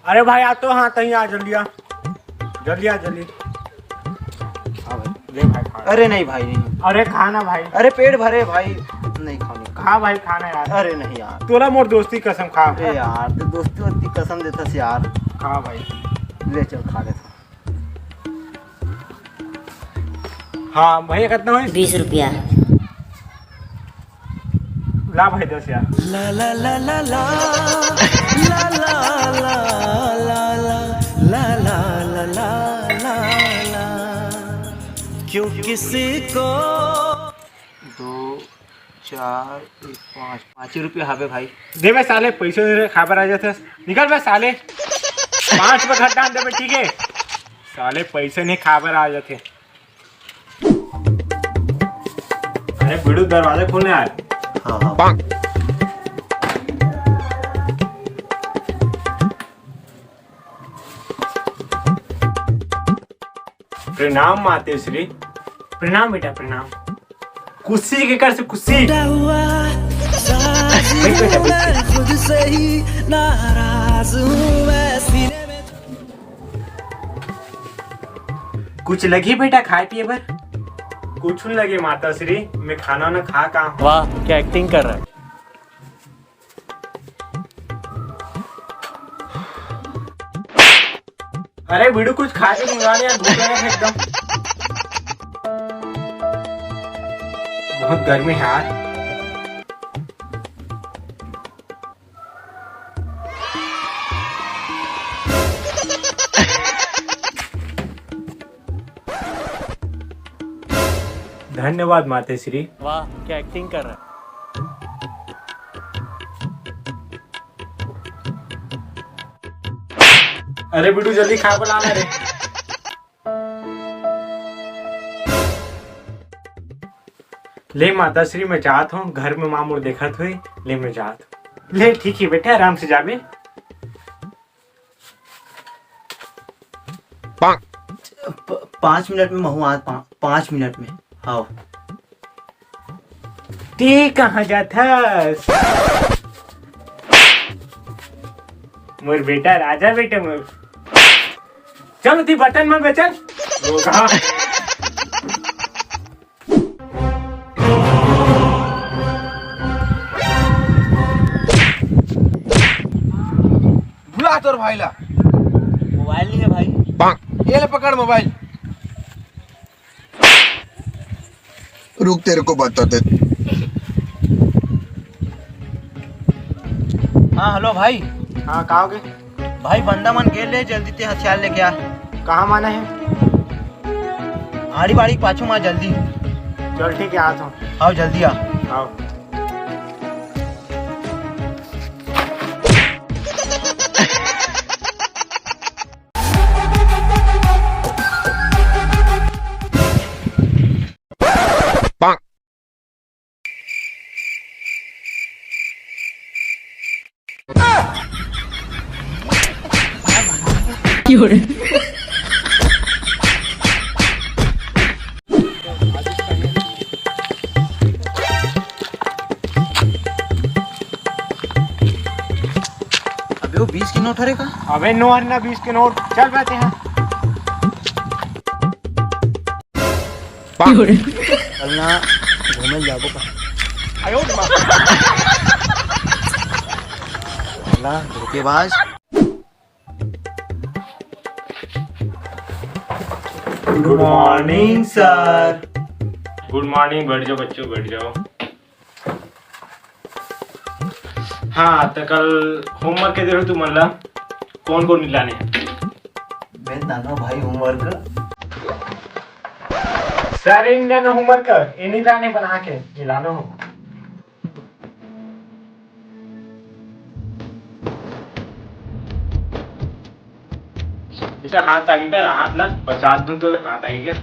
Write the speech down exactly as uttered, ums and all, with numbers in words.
अरे भाई, आ तो, हाँ, तहीं आ, जल्दी आ, जल्दी आ, जल्दी। हाँ भाई। ले भाई, खा। अरे नहीं भाई, नहीं। अरे खा ना भाई। अरे पेट भरे भाई, नहीं खाने। खा भाई, खा ना यार। अरे नहीं यार। तोला मोर दोस्ती कसम, खा। अरे यार, तो दोस्ती वोस्ती कसम देथस यार। खा भाई। ले चल, खा लेथन। हाँ भैया, कितना होइस? बीस रुपया। ला भाई, दस यार। ला ला ला ला ला, ला ला ला ला, ला ला ला ला ला ला। क्यों किसी को दो, चार, एक, पाँच, पाँच ही रुपया हावे भाई। दे बे साले, पैसे दे, खा बर आ जाथे। निकल बे साले, पाँच रुपया घट डाल दे बे, ठीक है? साले पैसे नहीं, खा बर आ जाथे। अरे बिड़ू, दरवाजा खोलने आए। हाँ, हाँ। प्रणाम मातेश्री। प्रणाम बेटा, प्रणाम। कुर्सी के कर से कुर्सी। टूटा हुआ साज बैठ बेटा, बैठ। मैं खुद से ही नाराज हूँ मैं सीने में। कुछ लगी बेटा खाए पिए बर? कुछ नहीं लगे माताश्री, मैं खाना ना खा का हूँ। वाह, क्या एक्टिंग कर रहा है। अरे बिड़ू, कुछ खा के मंगा ले यार, भूख लगा है एकदम। बहुत गर्मी है यार। धन्यवाद मातेश्री। वाह, क्या एक्टिंग कर रहा है। अरे बिटू, जल्दी खा बनाना रे। ले माताश्री, मैं जात हूँ, घर में माँ मोर देखत हुई। ले मैं जात हूँ। ले ठीक है बेटा, आराम से जाबे। प-, पाँच मिनट में महूँ आज, पा-, पाँच मिनट में। हाँ। ते कहाँ जाथस? मोर बेटा, राजा बेटा मोर। चल, उती बटन में बेचल। रोगहा। बुला तोर भाई ला। मोबाइल नहीं है भाई। ये ले पकड़ मोबाइल। रुक, तेरे को बताते। हाँ, हेलो भाई। हाँ, का होगे? भाई, बंदा मन गेले, जल्दी ते हथियार लेके आ। कहाँ माने है? आड़ी बाड़ी पाछू मा जल्दी। चल ठीक है, आत हूँ। आओ, जल्दी आ। आओ। अबे वो बीस के नोट हरे का? अबे नो हरे ना बीस के नोट, चल बे ते हैं। चल ना, घूमे जाबो का। आयो रे माँ। साला धोखेबाज। Good morning sir। Good morning, बैठ जाओ बच्चों, बैठ जाओ। हाँ, तो कल homework के दे रहे तुमन ला, कौन कौन लाने हैं? मैं नानो भाई homework। Sir, इन नानो homework, इन्हीं लाने बना के, ये लानो। इसे हाथ आगे कर, हाथ ना, बचा दूं तो हाथ आगे कर।